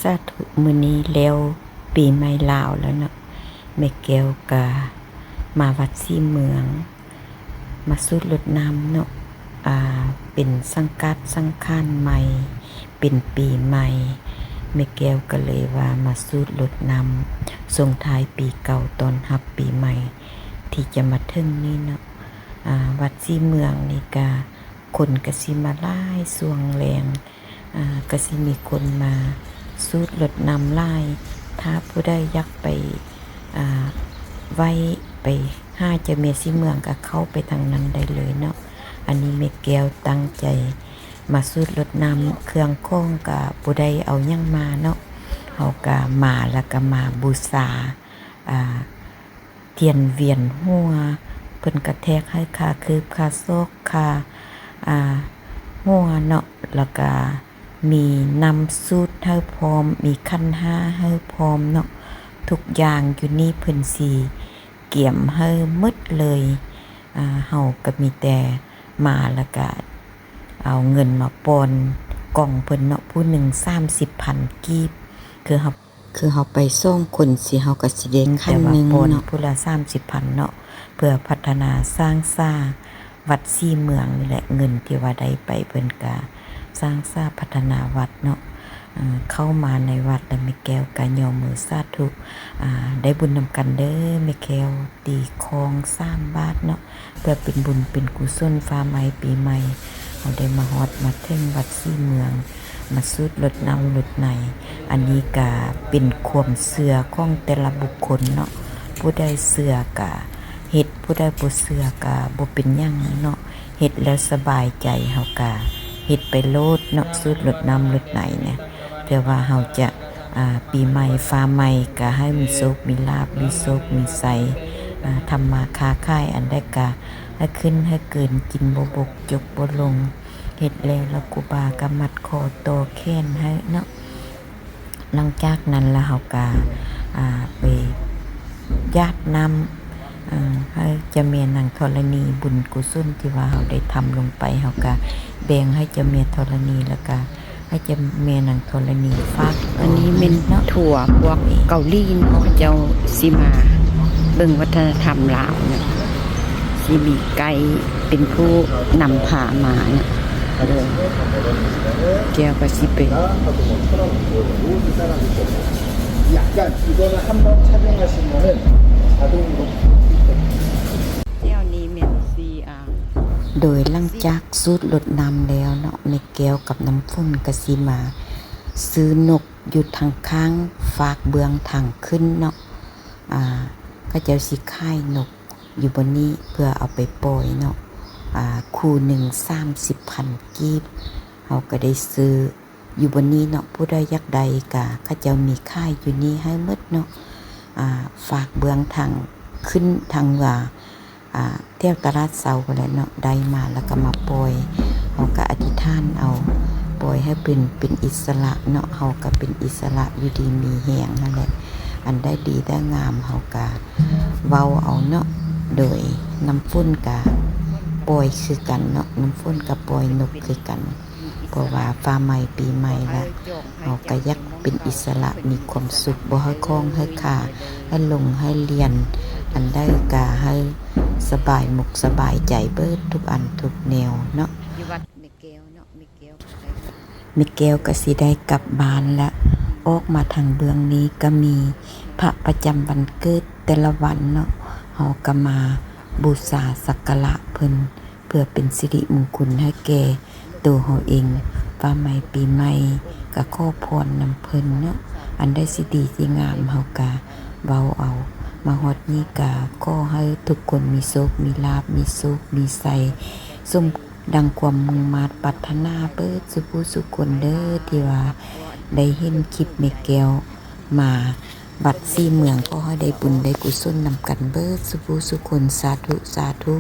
ສາທຸ ມື້ນີ້ແລ້ວປີໃໝ່ລາວແລ້ວເນາະ, ແມ່ແກ້ວກະມາວັດສີເມືອງ ມາສູດລົດນ້ຳເນາະ. ອ່າ ເປັນສັງກັດສັງຂານໃໝ່ ເປັນປີໃໝ່ ແມ່ແກ້ວກໍເລີຍວ່າມາສູດລົດນ້ຳ ສົ່ງທ້າຍປີເກົ່າ ຕ້ອນຮັບປີໃໝ່ທີ່ຈະມາເຖິງນີ້ເນາະ. ອ່າ ວັດສີເມືອງນີ້ກະ ຄົນກະຊິມາຫຼາຍຊ່ວງແລງ ອ່າ ກະຊິມີຄົນມາສູດລົດນ້ຳຫຼາຍ. ຖ້າຜູ້ໃດຢາກໄປ ອ່າ ໄຫວ້ ໄປຫາເຈົ້າແມ່ສີເມືອງ ກະເຂົ້າໄປທາງນັ້ນໄດ້ເລີຍເນາະ. ອັນນີ້ແມ່ແກ້ວຕັ້ງໃຈມາສູດລົດນ້ຳ ເຄື່ອງຂອງກະບໍ່ໄດ້ເອົາຫຍັງມາເນາະ, ເຮົາກະມາ ແລ້ວກະມາບູຊາ ອ່າ ທຽນວຽນຫົວ ເພິ່ນກະແທກໃຫ້ຄ່າຄືບຄ່າຊອກຄ່າ ອ່າ ຫົວເນາະ, ແລ້ວກະມີນ້ຳສູດໃຫ້ພ້ອມ ມີຂັນຫ້າໃຫ້ພ້ອມເນາະ. ທຸກຢ່າງຢູ່ນີ້ເພິ່ນຊິກຽມໃຫ້ໝົດເລີຍ. ອ່າ ເຮົາກະມີແຕ່ມາ ແລ້ວກະເອົາເງິນມາປ່ອນກ່ອງເພິ່ນເນາະ, ຜູ້ໜຶ່ງສາມສິບພັນກີບ ຄືເຮົາ ຄືເຮົາໄປສອງຄົນຊິ ເຮົາກໍຊິໄດ້ຂັ້ນໜຶ່ງເນາະ, ຜູ້ລະສາມສິບພັນເນາະ ເພື່ອພັດທະນາສ້າງສາວັດສີເມືອງນີ້ແຫຼະ. ເງິນທີ່ວ່າໄດ້ໄປ ເພິ່ນກະສ້າງສາພັດທະນາວັດເນາະ. ເຂົ້າມາໃນວັດແລ້ວ ແມ່ແກ້ວກະຍໍມືສາທຸ ໄດ້ບຸນນຳກັນເດີ ແມ່ແກ້ວ ຕີຄອງສາມບາດເນາະ ເພື່ອເປັນບຸນເປັນກຸສົນ ຟ້າໃໝ່ປີໃໝ່ ເຮົາໄດ້ມາຮອດມາເຖິງວັດສີເມືອງ ມາສູດລົດນ້ຳລົດໄນ. ອັນນີ້ກະເປັນຄວາມເຊື່ອຂອງແຕ່ລະບຸກຄົນເນາະ, ຜູ້ໃດເຊື່ອກະເຮັດ ຜູ້ໃດບໍ່ເຊື່ອກະບໍ່ເປັນຫຍັງເນາະ, ເຮັດແລ້ວສະບາຍໃຈ ເຮົາກະເຮັດໄປໂລດເນາະ ສູດລົດນ້ຳລົດໄນນະ. ເພື່ອວ່າເຮົາຈະ ອ່າ ປີໃໝ່ຟ້າໃໝ່ກະໃຫ້ມີໂຊກມີລາບ ມີໂຊກມີໄຊ ອ່າ ທຳມາຄ້າຂາຍອັນໃດກະໃຫ້ຂຶ້ນໃຫ້ເກີນ ກິນບໍ່ບົກຈົກບໍ່ລົງ. ເຮັດແລ້ວ ແລ້ວຄູບາກະມັດຄໍຕໍ່ແຂນໃຫ້ເນາະ. ຫຼັງຈາກນັ້ນລະເຮົາກະ ອ່າ ໄປຢາດນ້ຳ ອ່າ ໃຫ້ເຈົ້າແມ່ນາງທໍລະນີ. ບຸນກຸສົນທີ່ວ່າເຮົາໄດ້ທຳລົງໄປ ເຮົາກະແບ່ງໃຫ້ເຈົ້າແມ່ທໍລະນີ ແລ້ວກະ ໃຫ້ເຈົ້າແມ່ນາງທໍລະນີຝາກ. ອັນນີ້ແມ່ນທົວພວກເກົາຫຼີເນາະ, ເຂົາເຈົ້າຊິມາເບິ່ງວັດທະນະທຳລາວເນາະ, ຊິມີໄກດ໌ເປັນຜູ້ນຳພາມາເນາະ. ແກ້ວກໍຊິໄປ ແຖວນີ້ແມ່ນຊິ ອ່າ ໂດຍຫຼັງຈາກສູດລົດນ້ຳແລ້ວເນາະ, ແມ່ແກ້ວກັບນ້ຳຝົນກໍຊິມາຊື້ນົກ ຢູ່ທາງຂ້າງຟາກເບື້ອງທາງຂຶ້ນເນາະ. ອ່າ ເຂົາເຈົ້າຊິຂາຍນົກຢູ່ບ່ອນນີ້ເພື່ອເອົາໄປປ່ອຍເນາະ, ອ່າ ຄູ່ໜຶ່ງສາມສິບພັນກີບ. ເຮົາກໍໄດ້ຊື້ຢູ່ບ່ອນນີ້ເນາະ, ຜູ້ໃດຢາກໄດ້ກະເຂົາເຈົ້າມີຂາຍຢູ່ນີ້ໃຫ້ໝົດເນາະ. ອ່າ ຟາກເບື້ອງທາງຂຶ້ນທາງ ອ່າ ອ່າ ແຖວຕະຫຼາດເຊົ້າພຸ້ນແຫຼະເນາະ, ໄດ້ມາແລ້ວກໍມາປ່ອຍ. ເຮົາກໍອະທິຖານເອົາ ປ່ອຍໃຫ້ເພິ່ນເປັນອິດສະຫຼະເນາະ, ເຮົາກໍເປັນອິດສະຫຼະຢູ່ດີມີແຮງຫັ້ນແຫຼະ. ອັນໃດດີໄດ້ງາມເຮົາກໍເວົ້າເອົາເນາະ. ໂດຍນ້ຳຝົນກໍປ່ອຍຄືກັນເນາະ, ນ້ຳຝົນກໍປ່ອຍນົກຄືກັນ. ເພາະວ່າຟ້າໃໝ່ປີໃໝ່ລະ ເຮົາກໍຢາກເປັນອິດສະຫຼະ ມີຄວາມສຸກ ບໍ່ໃຫ້ຂ້ອງໃຫ້ຄາ ໃຫ້ຫຼົງໃຫ້ລຽນ ອັນໃດກໍໃຫ້ສະບາຍໝົກສະບາຍໃຈເບິດທຸກອັນທຸກແນວເນາະ. ແມ່ແກ້ວກໍຊິໄດ້ກັບບ້ານລະ. ອອກມາທາງເບື້ອງນີ້ກໍມີພະປະຈຳວັນເກີດແຕ່ລະວັນເນາະ, ເຮົາກໍມາບູຊາສັກກາລະເພິ່ນ ເພື່ອເປັນສິລິມຸງຄຸນໃຫ້ແກ່ໂຕເຮົາເອງ. ຟ້າໃໝ່ປີໃໝ່ກະຂໍພອນນຳເພິ່ນເນາະ, ອັນໃດຊິດີຊິງາມເຮົາກະເວົ້າເອົາ. ມາຮອດນີ້ກະຂໍໃຫ້ທຸກຄົນມີໂຊກມີລາບ ມີສຸກມີໄຊ ສົມດັ່ງຄວາມມຸ່ງມາດປາດຖະໜາເບີດສູ່ຜູ້ສູ່ຄົນເດີ ທີ່ວ່າໄດ້ເຫັນຄລິບແມ່ແກ້ວມາວັດສີເມືອງ. ຂໍໃຫ້ໄດ້ບຸນໄດ້ກຸສົນນຳກັນເບີດສູ່ຜູ້ສູ່ຄົນ. ສາທຸ ສາທຸ.